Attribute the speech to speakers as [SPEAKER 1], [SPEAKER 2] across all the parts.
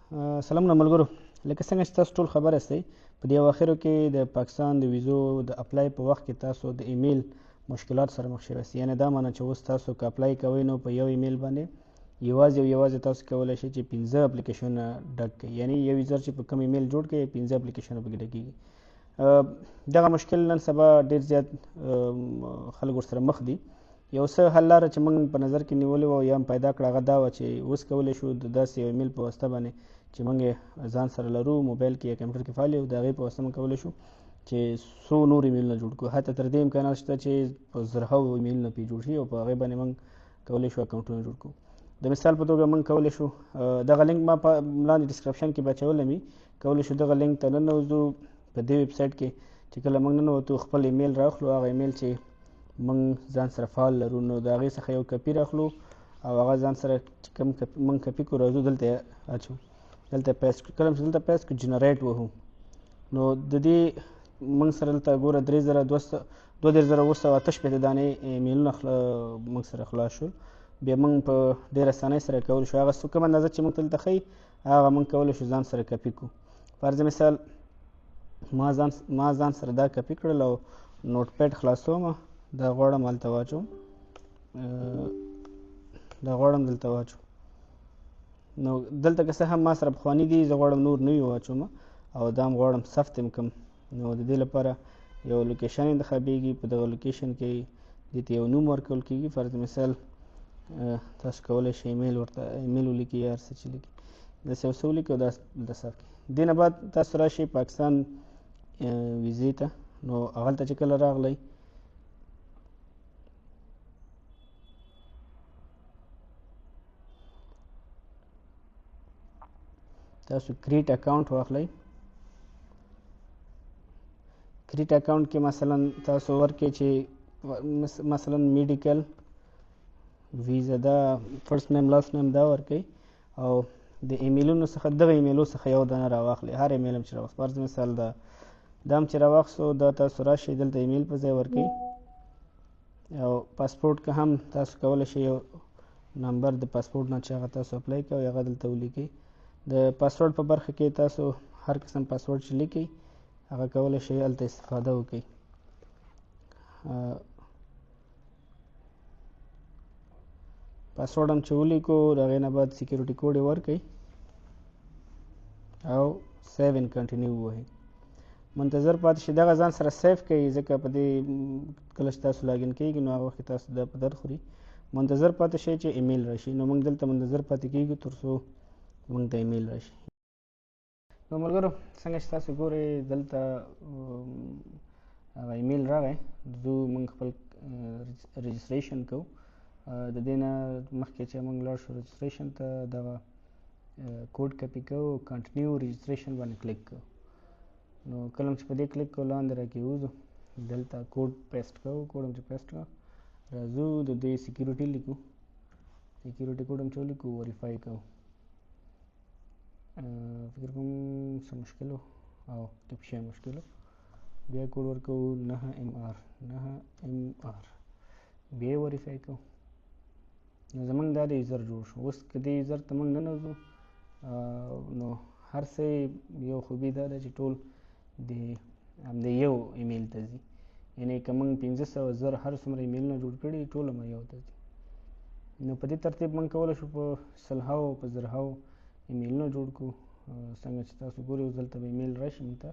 [SPEAKER 1] سلامونه ملګرو، لکه څنګه چې تاسو ټول خبر یاستئ، په دې اواخرو کې د پاکستان د ویزو د apply په وخت کې تاسو د ایمیل مشکلات سره مخ شوي یاست. یعنې دا معنی چې اوس تاسو که apply کوئ نو په یو ایمیل باندې یوازې او یوازې تاسو کولی شئ چې 5 اپلیکیشنونه ډک کړئ. یعنې یو user چې په کوم ایمیل جوړ کړئ 5 اپلیکیشنونه پکې ډکېږي. دغه مشکل نن سبا ډېر زیات خلک ورسره مخ دي. یو څه حل لاره چې موږ په نظر کې نیولې وه یا هم پیدا کړه هغه دا وه چې اوس کولی شو د داسې یو ایمیل په واسطه باندې چې موږ یې ځان سره لرو، موبایل کې یا کمپیوټر کې فعال یو، د هغې په واسطه موږ کولی شو چې څو نور ایمیلونه جوړ کړو. حتی تر دې امکانات شته چې په زرهاوو ایمیلونه پرې جوړ شي او په هغې باندې موږ کولی شو اکاونټونه جوړ کړو. د مثال په توګه موږ کولی شو دغه لینک ما په لاندې description کې به اچولی مې، کولی شو دغه لینک ته ننوځو. په دې ویبسایټ کې چې کله موږ ننوتو خپل ایمیل راخلو، هغه ایمیل چې موږ ځان سره فعال لرو نو د هغې څخه یو کپي راخلو او هغه ځان سره چې کوم موږ کپي کړو راځو دلته یې اچو، دلته paste کړو. کله چې دلته paste کړو generate وهو نو د دې موږ سره دلته ګوره 32,768 دانې ایمیلونه موږ سره خلاص شول. بیا موږ په ډېره اسانۍ سره کولی شو هغه کوم اندازه چې موږ ته دلته ښیي هغه موږ کولی شو ځان سره کپي کړو. فرض مثال ما ځان سره دا کپي کړل او Notepad خلاصوم، دا غواړم هلته واچوم، دا غواړم دلته واچوم. نو دلته که څه هم ما سره پخواني دي، زه غواړم نور نوي واچوم او دا هم غواړم ثبت یې کړم. نو د دې لپاره یو location انتخابېږي، په دغه location کې دې ته یو نوم ورکول کېږي. فرض مثال تاسو کولی شئ ایمیل ورته ایمیل ولیکئ یا هر څه چې لیکئ داسې یو څه ولیکئ او دا دلته ثبت کړئ. دې نه بعد تاسو راشئ پاکستان ویزې ته. نو هغلته چې کله راغلی تاسو create account واخلئ. create account کې مثلا تاسو ورکړئ چې مثلا medical ویزا دا first name last name دا ورکړئ او د ایمیلونو څخه دغه ایمیلو څخه یو دانه راواخلئ. هر ایمیل هم چې راواخلئ، فرض مثال دا هم چې راواخلو دا تاسو راشئ دلته ایمیل په ځای ورکړئ او پاسپورټ که هم تاسو کولی شئ یو نمبر د پاسپورټ نه چې هغه تاسو apply کوئ هغه دلته ولیکئ. د پاسورډ په برخه کې تاسو هر قسم پاسورډ چې لیکئ هغه کولی شئ هلته استفاده وکړئ. پاسورډ هم چې ولیکو د هغې نه بعد security code یې ورکړئ او save and continue ووهئ. منتظر پاتې شئ، دغه ځان سره save کړئ، ځکه په دې کله چې تاسو login کېږئ نو هغه وخت کې تاسو دا په درد خوري. منتظر پاتې شئ چې ایمیل راشي. نو موږ دلته منتظر پاتې کېږو تر څو موږ ته ایمیل راشي. نو ملګرو څنګه چې تاسو ګورئ دلته هغه ایمیل راغی، ځو موږ خپل registration کوو. د دې نه مخکې چې موږ لاړ شو registration ته دغه کوډ کپي کوو، continue registration باندې کلیک کوو. نو کله چې په دې کلیک کوو لاندې راکېوځو، دلته code paste کوو. کوډ هم چې paste کړو راځو د دې security لیکو، security code هم چې ولیکو verify کوو. فکر کوم څه مشکل و او captcha مشکل و. بیا کوډ ورکوو 9 MR 9 MR، بیا یې verify کوو. نو زموږ دا د user جوړ شو. اوس که دې user ته موږ ننوځو نو هر څه یو خوبي دا ده چې ټول د همدې یو ایمیل ته ځي. یعنې که موږ 500 زر هر څومره ایمیلونه جوړ کړي ټول هم یو ته ځي. نو په دې ترتیب موږ کولی شو په سلهاو په زرهاو ایمیلونه جوړ کړو. څنګه چې تاسو ګورئ اوس دلته به ایمیل راشي موږ ته،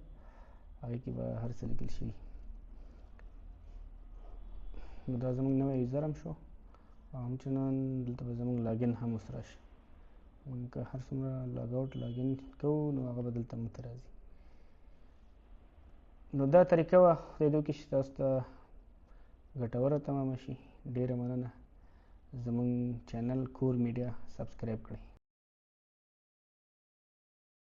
[SPEAKER 1] هغې کې به هر څه لیکل شوي. نو دا زموږ نوی user هم شو او همچنان دلته به زموږ login هم اوس راشي. موږ که هر څومره log out login کوو نو هغه به دلته موږ ته راځي. نو دا طریقه وه، خدای دې وکړي چې تاسو ته ګټوره تمامه شي. ډېره مننه. زموږ چینل کور میډیا subscribe کړئ.